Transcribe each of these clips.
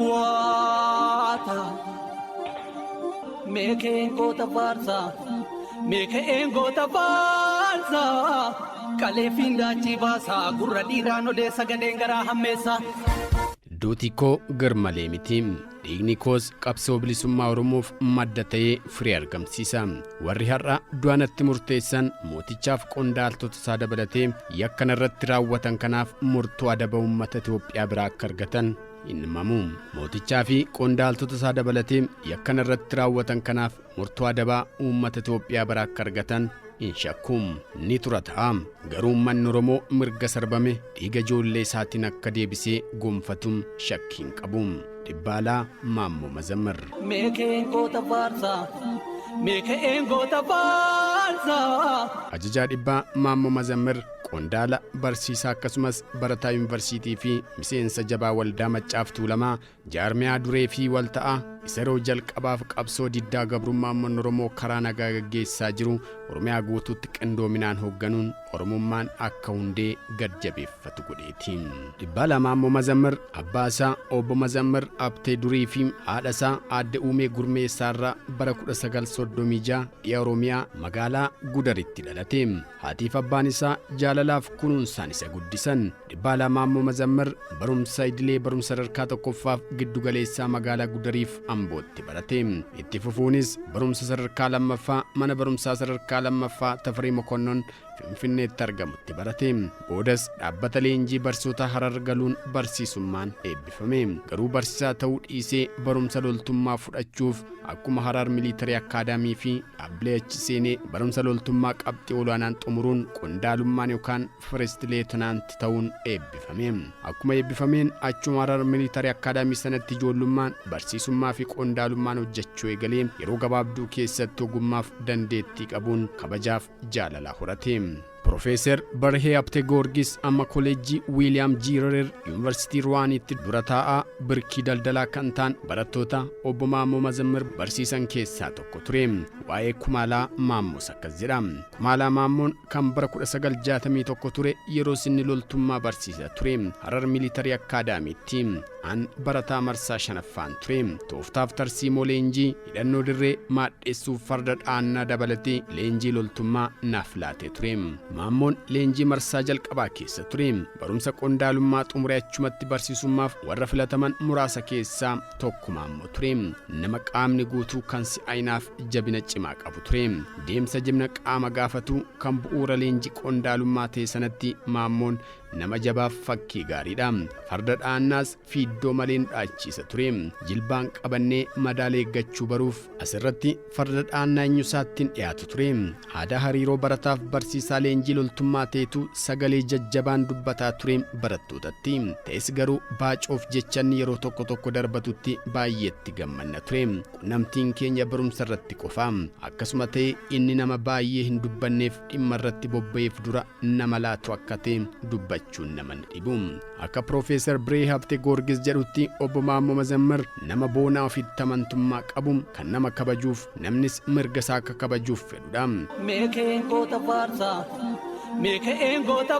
Waata meekeen goota faarsaa, meekeen goota faarsaa, kalee fiindaachi baasaa, gurra dhiiraan odeessa, gadheen garaa hammeessa. Duuti koo garmalee miti. Dhiigni koos qabsoo bilisummaa Oromoof madda ta'ee firii argamsiisa. Warri har'a du'a natti murteessan mootichaaf qondaaltota isaa dabalatee yakka narratti raawwatan kanaaf murtoo adaba uummata Itoophiyaa biraa akka argatan hin himamu. Mootichaa fi qondaaltota isaa dabalatee yakka narratti raawwatan kanaaf murtoo adabaa uummata Itoophiyaa biraa akka argatan hin shakku. Ni tura ta'a. Garuu uummanni Oromoo mirga sarbame dhiiga ijoollee isaatiin akka deebisee gonfatu shakkii hin qabu. Dhibbaalaa Maammoo Mazammir. Meekeen goota faarsaa, meekeen goota faarsaa. Ajajaa dhibbaa Maammoo Mazammir qondaala, barsiisaa, akkasumas barataa yuunivarsiitii fi miseensa jabaa Waldaa Maccaaf Tuulamaa, jaarmiyaa duree fi walta'aa isa yeroo jalqabaaf qabsoo diddaa gabrummaa uummanni Oromoo karaa nagaa gaggeessaa jiru Oromiyaa guutuutti qindoominaan hoogganuun Oromummaan akka hundee gad jabeeffatu godheeti. Dhibbaalaa Maammoo Mazammir abbaa isaa Obbo Mazammir Abtee Durii fi haadha isaa Aadde Uumee Gurmeessaarraa bara 1936 dhiya Oromiyaa magaalaa Gudaritti dhalate. Haatiif abbaan isaa jaalalaaf kunuunsaan isa guddisan. Dhibbaalaa Maammoo Mazammir barumsa idilee, barumsa sadarkaa tokkoffaaf giddugaleessaa magaalaa Gudariif Ambootti barate. Itti fufuunis barumsa sadarkaa lammaffaa mana barumsaa sadarkaa lammaffaa Tafarii Mokonnon Finfinneetti argamutti barate. Boodas dhaabbata leenjii barsiisota Harar galuun barsiisummaan eebbifame. Garuu barsiisaa ta'uu dhiisee barumsa loltummaa fudhachuuf akkuma Harar Military Academy fi dhaabbilee achi seenee barumsa loltummaa qabxii olaanaan xumuruun qondaalummaan yookaan First Lieutenant ta'uun eebbifame. Akkuma eebbifameen achuma Harar Military Academy sanatti ijoollummaan barsiisummaa fi qondaalummaan hojjechuu eegalee yeroo gabaabduu keessatti ogummaaf dandeettii qabuun kabajaaf jaalala horate. Profeeser Barhee Abte Goorgis amma Koleejjii Wiiliyaam Jiirerer Yuunivarsiitii Ruwaanitti dura taa'aa birkii daldalaa kan ta'an barattoota Obbo Maammoo Mazammir barsiisan keessaa tokko ture. Waa'ee Kumaalaa Maammoos akkas jedha. Kumaalaa Maammoon kan bara 1961 ture, yeroo inni loltummaa barsiisaa ture. Harar Military Academytti an barataa marsaa shanaffaan ture. Tooftaaf tarsiimoo leenjii hidhannoo dirree maadheessuuf farda dhaannaa dabalatee leenjii loltummaa naaf laatee ture. Maammoon leenjii marsaa jalqabaa keessa ture. Barumsa qondaalummaa xumuree achumatti barsiisummaaf warra filataman muraasa keessaa tokko Maammoo ture. Nama qaamni guutuu kan si'aayinaaf jabina cimaa qabu ture. Deemsa jabina qaama gaafatu kan bu'uura leenjii qondaalummaa ta'e sanatti Maammoon nama jabaaf fakkii gaariidha. Farda dhaannaas fiiddoo malee nu dhaachiisa ture. Jilbaan qabannee madaala eeggachuu baruuf asirratti farda dhaannaa eenyusaattiin dhiyaatu ture. Aadaa hariiroo barataaf barsiisaa leenjii loltummaa ta'etu sagalee jajjabaan dubbataa ture barattootatti. Ta'es garuu baacoof jechanni yeroo tokko tokko darbatutti baay'eetti gammanna ture. Qunnamtiin keenya barumsa irratti qofa. Akkasuma ta'e inni nama baay'ee hin dubbanneef dhimma irratti bobba'eef dura nama laatu akka ta'e dubbachuun nama ni dhibu. Akka Piroofeesar Biree Habte Goorgis jedhutti, Obbo Maammoo Mazammir nama boonaa, ofitti amantummaa qabu, kan nama kabajuuf namnis mirga isaa akka kabajuuf fedhudha. Meekeen goota faarsaa, meekeen goota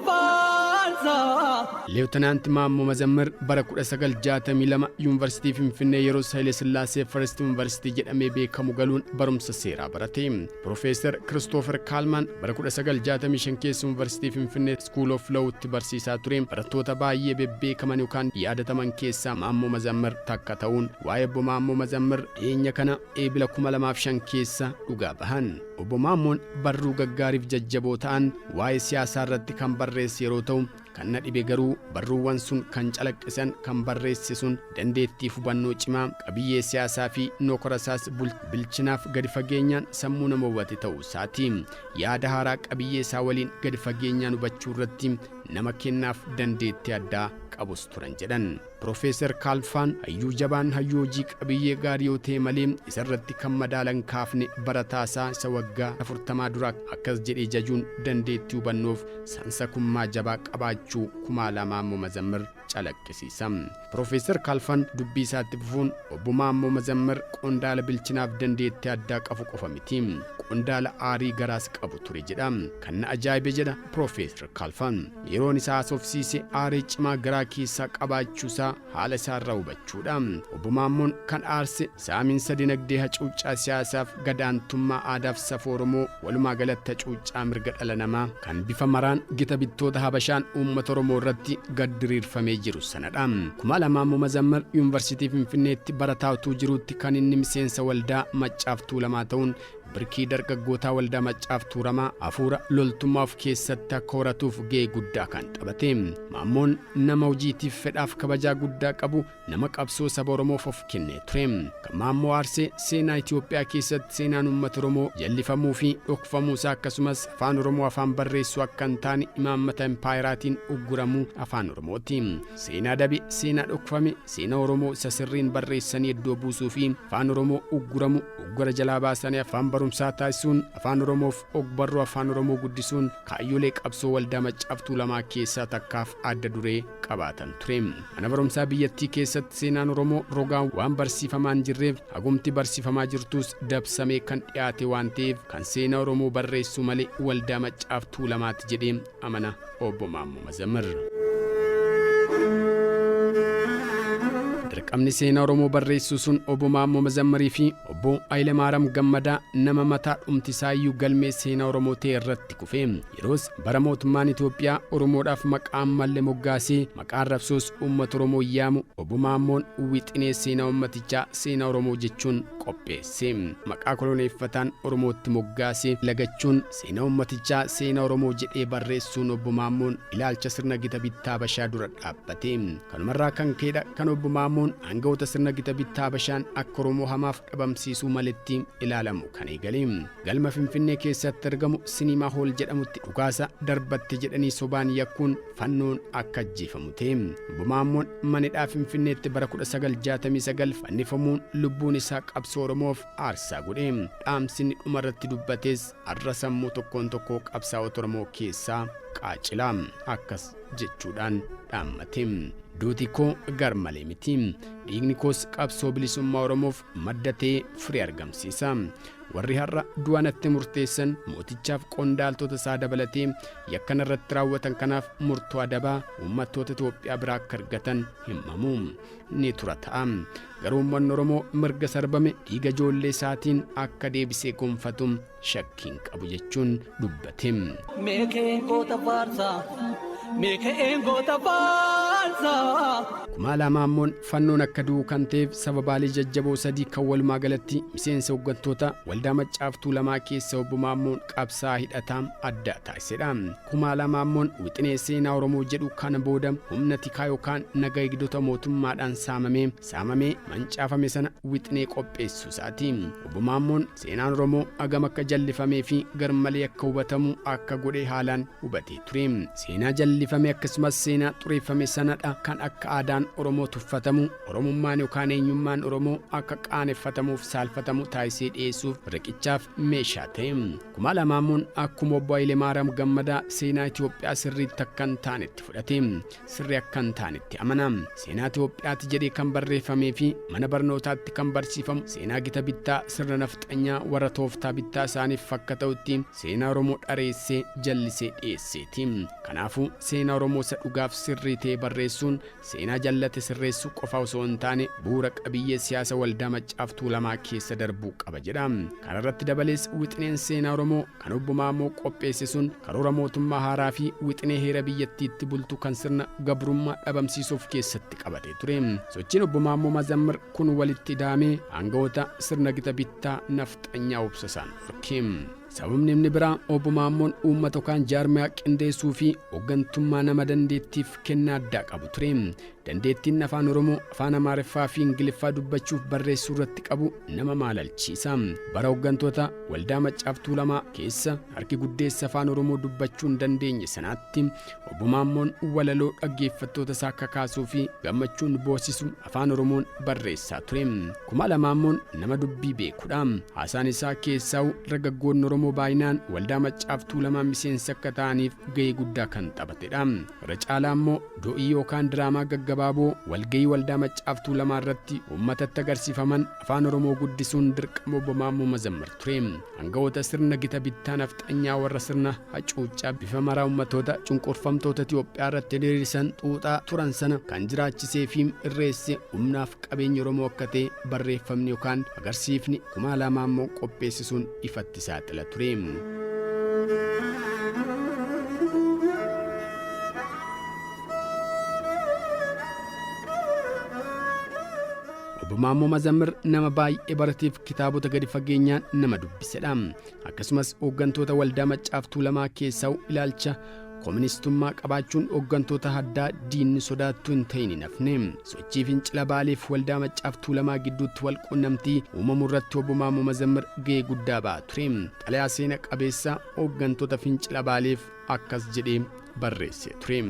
faarsaa. Leewtanaanti Maammoo Mazammir bara 1962 Yuunivarsiitii Finfinnee yeroo Haile Sillaasee First Yuunivarsiitii jedhamee beekamu galuun barumsa seeraa barate. Piroofeesar Kiristoofer Kaalmaan bara 1965 keessa Yuunivarsiitii Finfinnee School of Law'tti barsiisaa ture. Barattoota baay'ee bebbeekaman yookaan yaadataman keessaa Maammoo Mazammir takka ta'uun waa'ee Obbo Maammoo Mazammir dhiyeenya kana Eebila 2005 keessa dhugaa bahan. Obbo Maammoon barruu gaggaariif jajjaboo ta'an waa'ee siyaasaa irratti kan barreesse yeroo ta'u, kan na dhibe garuu barruuwwan sun kan calaqqisan kan barreesse sun dandeettii hubannoo cimaa qabiyyee siyaasaa fi nokorasaas bilchinaaf gadi fageenyaan sammuu nama hubate ta'uu isaati. Yaada haaraa qabiyyee isaa waliin gadi fageenyaan hubachuu irratti nama kennaaf dandeettii addaa qabus turan jedhan. Piroofeesar Kaalfaan hayyuu jabaan hayyuu hojii qabiyyee gaarii yoo ta'e malee isarratti kan madaalan kaafne barataasaa isa waggaa 40 dura akkas jedhee jajuun dandeettii hubannoof sansakummaa jabaa qabaachuu Kumaalaa Maammoo Mazammir calaqqisiisa. Piroofeesar Kaalfaan dubbii isaatti fufuun, Obbo Maammoo Mazammir qondaala bilchinaaf dandeettii addaa qabu qofa miti. Qondaala aarii garaas qabu ture jedha. Kan na ajaa'ibe, jedha Piroofeesar Kaalfan, yeroon isaa haasofsiise aarii cimaa garaa keessaa qabaachuusaa haala isaarraa hubachuudha. Obbo Maammoon kan aarse saaminsa dinagdee, hacuuccaa siyaasaaf gadaantummaa aadaaf safuu Oromoo, walumaa galatti hacuuccaa mirga dhala namaa kan bifa maraan gita bittoota Habashaan uummata Oromoo irratti gad diriirfamee jiru sanadha. Kumaala Maammoo Mazammar Yuunivarsiitii Finfinneetti barataa utuu jiruutti kan inni miseensa Waldaa Maccaaf Tuulamaa ta'uun birkii dargaggootaa Waldaa Maccaaf Tuulamaa hafuura loltummaa of keessatti akka horatuuf ga'ee guddaa kan taphate. Maammoon nama hojiitiif fedhaaf kabajaa guddaa qabu, nama qabsoo saba Oromoof of kennee ture. Kan Maammoo aarsee seenaa Itoophiyaa keessatti seenaan uummata Oromoo jallifamuu fi dhokfamuu isaa, akkasumas afaan Oromoo afaan barreessuu akka hin taane imaammata impaayiraatiin ugguramuu afaan Oromooti. Seenaa dabe, seenaa dhokfame, seenaa Oromoo isa sirriin barreessanii iddoo buusuu fi afaan Oromoo ugguramu uggura jalaa baasanii afaan barumsaa taasisuun, afaan Oromoof ogbarruu afaan Oromoo guddisuun kaayyolee qabsoo Waldaa Maccaaf Tuulamaa keessaa takkaaf adda duree qabaatan ture. Mana barumsaa biyyattii keessatti seenaan Oromoo rogaan waan barsiifamaa hin jirreef, hagumti barsiifamaa jirtus dabsamee kan dhiyaate waan ta'eef, kan seenaa Oromoo barreessuu malee Waldaa Maccaaf Tuulamaati jedhee amana obbo Maammoo Mazammir. Dirqamni seenaa Oromoo barreessuu sun obbo Maammoo Mazammarii fi obbo Hayilamaariyaam Gammadaa, nama mataa dhumti isaayyuu galmee seenaa Oromoo ta'e irratti kufe. Yeroos bara mootummaan Itoophiyaa Oromoodhaaf maqaa mallee moggaasee maqaa arrabsoos uummata Oromoo yaamu, obbo Maammoon wixinee seenaa uummatichaa seenaa Oromoo jechuun qopheesse. Maqaa koloneeffataan Oromootti moggaasee lagachuun seenaa uummatichaa seenaa Oromoo jedhee barreessuun obbo Maammoon ilaalcha sirna gita bittaa Habashaa dura dhaabbate. Kanumarraa kan ka'edha kan obbo Maammoon aangawoota sirna gita bittaa Habashaan akka Oromoo hamaaf dhabamsiisuu maletti ilaalamu kan eegale. Galma Finfinnee keessatti argamu Cinema Hall jedhamutti dhukaasa darbatte jedhanii sobaan yakkuun fannoon akka ajjeefamu ta'e. Obbo Maammoon manidhaa Finfinneetti bara 1969 fannifamuun lubbuun isaa qabsoo Oromoof aarsaa godhe. Dhaamsinni dhumarratti dubbates har'a sammuu tokkoon tokkoo qabsaa'ota Oromoo keessaa qaacila. Akkas jechuudhaan dhaammate: "Duuti koo gar malee miti. Dhiigni koos qabsoo bilisummaa Oromoof madda ta'ee firii argamsiisa. Warri har'a du'a natti murteessan, mootichaaf qondaaltota isaa dabalatee, yakkana irratti raawwatan kanaaf murtoo adabaa uummattoota Itoophiyaa biraa akka argatan himamu. Ni tura ta'a. Garuu uummanni Oromoo mirga sarbame dhiiga ijoollee isaatiin akka deebisee gonfatu shakkiin qabu" jechuun dubbate. Meekeen goota faarsaa, meekeen goota faarsaa. Kumaalaa Maammoon fannoon akka du'u kan ta'eef sababaalee jajjaboo sadii kan walumaa galatti miseensa hooggantoota Waldaa Maccaaf Tuulamaa keessa obbo Maammoon qabsaa hidhataa adda taasisedha. Kumaalaa Maammoon wixinee seenaa Oromoo jedhu kana booda humna tikaa yookaan naga eegdota mootummaadhaan saamamee mancaafame sana wixinee qopheessuu isaati. Obbo Maammoon seenaan Oromoo hagam akka jallifamee fi garmalee akka hubatamu akka godhe haalaan hubatee ture. Seenaa jallifame akkasumas seenaa xureeffame sanadha kan akka aadaan Oromoo tuffatamu, Oromummaan yookaan eenyummaan Oromoo akka qaaneffatamuuf saalfatamu taasisee dhiyeessuuf riqichaaf meeshaa ta'e. Kumaalaa Maammoon akkuma obbo Hayilemaariyaam Gammadaa seenaa Itoophiyaa sirriitti akka hin taanetti fudhate. Sirrii akka hin taanetti amana. Seenaa Itoophiyaati jedhee kan barreeffamee fi mana barnootaatti kan barsiifamu seenaa gita bittaa sirna nafxanyaa warra tooftaa bittaa isaaniif akka ta'utti seenaa Oromoo dhareessee jallisee dhiyeesseeti. Kanaafuu seenaa Oromoo isa dhugaaf sirrii ta'e barreessuun seenaa jallate sirreessuu qofa osoo hin taane bu'uura qabiyyee siyaasa Waldaa Maccaaf Tuulamaa keessa darbuu qaba jedha. Kana irratti dabalees wixineen seenaa Oromoo kan obbo Maammoo qopheesse sun karoora mootummaa haaraa fi wixinee heera biyyattiitti bultu kan sirna gabrummaa dhabamsiisuuf keessatti qabatee ture. Sochiin obbo Maammoo Mazammir kun walitti ida'amee aangawoota sirna gita bittaa nafxanyaa obsa isaan dhorke. Sababni inni biraa obbo Maammoon uummata yookaan jaarmiyaa qindeessuu fi hooggantummaa nama dandeettiif kennaa addaa qabu ture. Dandeettiin afaan Oromoo, afaan Amaariffaa fi Ingiliffaa dubbachuuf barreessuu irratti qabu nama maalalchiisa. Bara hooggantoota Waldaa Maccaaf Tuulamaa keessa harki guddeessa afaan Oromoo dubbachuu hin dandeenye sanaatti obbo Maammoon walaloo dhaggeeffattoota isaa kakaasuu fi gammachuun boosisu afaan Oromoon barreessaa ture. Kumaalaa Maammoon nama dubbii beekudha. Haasaan isaa keessaa'u dargaggoonni Oromoo baay'inaan Waldaa Maccaaf Tuulamaa miseensa akka ta'aniif gahee guddaa kan taphatedha. Irra caalaa immoo do'ii yookaan diraamaa gaggabaabaa gaggabaaboo walga'ii Waldaa Maccaaf Tuulamaa irratti uummatatti agarsiifaman afaan Oromoo guddisuun dirqama Obbo Maammoo Mazammir ture. Aangawoota sirna gita bittaa nafxanyaa warra sirna hacuuccaa bifa maraa uummatoota cunqurfamtoota Itoophiyaa irratti diriirsan xuuxaa turan sana kan jiraachisee fi irreesse humnaaf qabeenya Oromoo akka ta'e barreeffamni yookaan agarsiifni Kumaalaa Maammoo qopheessisuun ifatti saaxila ture. Obbo Maammoo Mazammir nama baay'ee barateef kitaabota gadi fageenyaan nama dubbisedha. Akkasumas hooggantoota Waldaa Maccaaf Tuulamaa keessaa ilaalcha kooministummaa qabaachuun hooggantoota addaa diinni sodaattu hin ta'in hin hafne. Sochii fincila Baaleef Waldaa Maccaaf Tuulamaa gidduutti wal quunnamtii uumamu irratti Obbo Maammoo Mazammir ga'ee guddaa ba'aa ture. Xalayaa seena qabeessa hooggantoota fincila Baaleef akkas jedhee barreessee ture.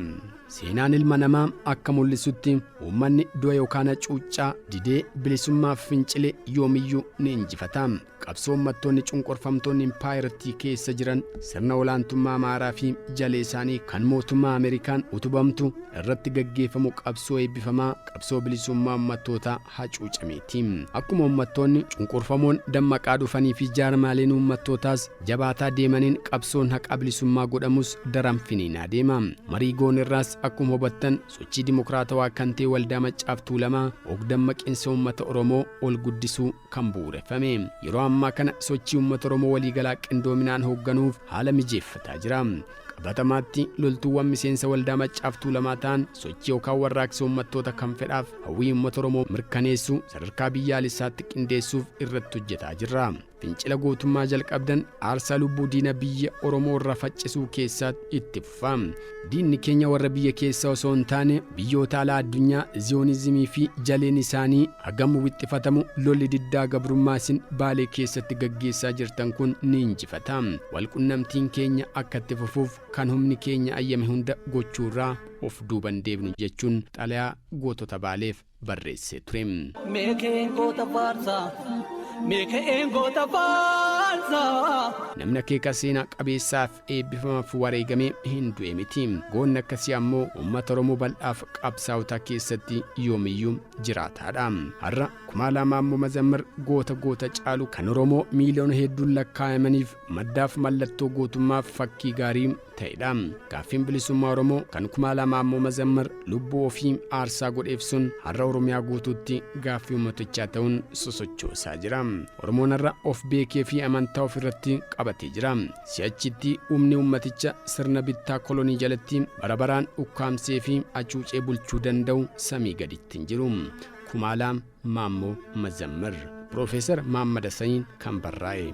Seenaan ilma namaa akka mul'isutti uummanni du'a yookaan hacuuccaa didee bilisummaaf fincile yoomiyyuu ni injifata. Qabsoo uummattoonni cunqurfamtoonni impaayerattii keessa jiran sirna olaantummaa Amaaraa fi jalee isaanii kan mootummaa Ameerikaan utubamtu irratti gaggeeffamu qabsoo eebbifamaa qabsoo bilisummaa uummattootaa hacuucameeti. Akkuma uummattoonni cunqurfamoon dammaqaa dhufanii fi jaarmaaleen uummattootaas jabaataa deemaniin qabsoon haqa bilisummaa godhamus daran finiinaa deema. Marii goon irraas akkuma hubattan sochii dimokiraatawaa kan ta'e Waldaa Maccaaf Tuulamaa og-dammaqinsa uummata Oromoo ol guddisuu kan bu'uureffame. Yeroo ammaa kana sochii uummata Oromoo waliigalaa qindoominaan hoogganuuf haala mijeeffataa jira. Qabatamaatti loltuuwwan miseensa Waldaa Maccaaf Tuulamaa ta'an sochii yookaan warraaqsa uummattoota kan fedhaaf hawwii uummata Oromoo mirkaneessuu sadarkaa biyyaalessaatti qindeessuuf irratti hojjetaa jirra. Fincila gootummaa jalqabdan aarsaa lubbuu diina biyya Oromoo irraa faccisuu keessatti itti fufa. Diinni keenya warra biyya keessa osoo hin taane biyyoota alaa addunyaa ziyoonizimii fi jaleen isaanii hagam wixxifatamu lolli diddaa gabrummaa isin Baalee keessatti gaggeessaa jirtan kun ni injifata. Walqunnamtiin keenya akka itti fufuuf kan humni keenya ayyame hunda gochuurraa of duuban deebinu jechuun xalayaa gootota Baaleef barreessee ture. Meekeen goota faarsaa, meekeen goota faarsaa. Namni akeeka seenaa qabeessaaf eebbifamaaf wareegamee hin du'e miti. Goonni akkasii ammoo uummata Oromoo bal'aaf qabsaa'otaa keessatti yoomiyyuu jiraataadha. Har'a Kumaalaa Maammoo Mazammir goota goota caalu kan Oromoo miiliyoona hedduun lakkaa'amaniif maddaaf mallattoo gootummaaf fakkii gaarii ta'edha. Gaaffiin bilisummaa Oromoo kan Kumaalaa Maammoo Mazammir lubbuu ofii aarsaa godheef sun har'a Oromiyaa guutuutti gaaffii uummatichaa ta'uun sosochoosaa jira. Oromoon har'a of beekee fi amantaa of irratti qabatee jira. Si'achitti humni uummaticha sirna bittaa kolonii jalatti bara baraan ukkaamsee fi hacuucee bulchuu danda'u samii gaditti hin jiru. Kumaalaa Maammoo Mazammir. Piroofeesar Maammad Hassaniin kan barraa'e.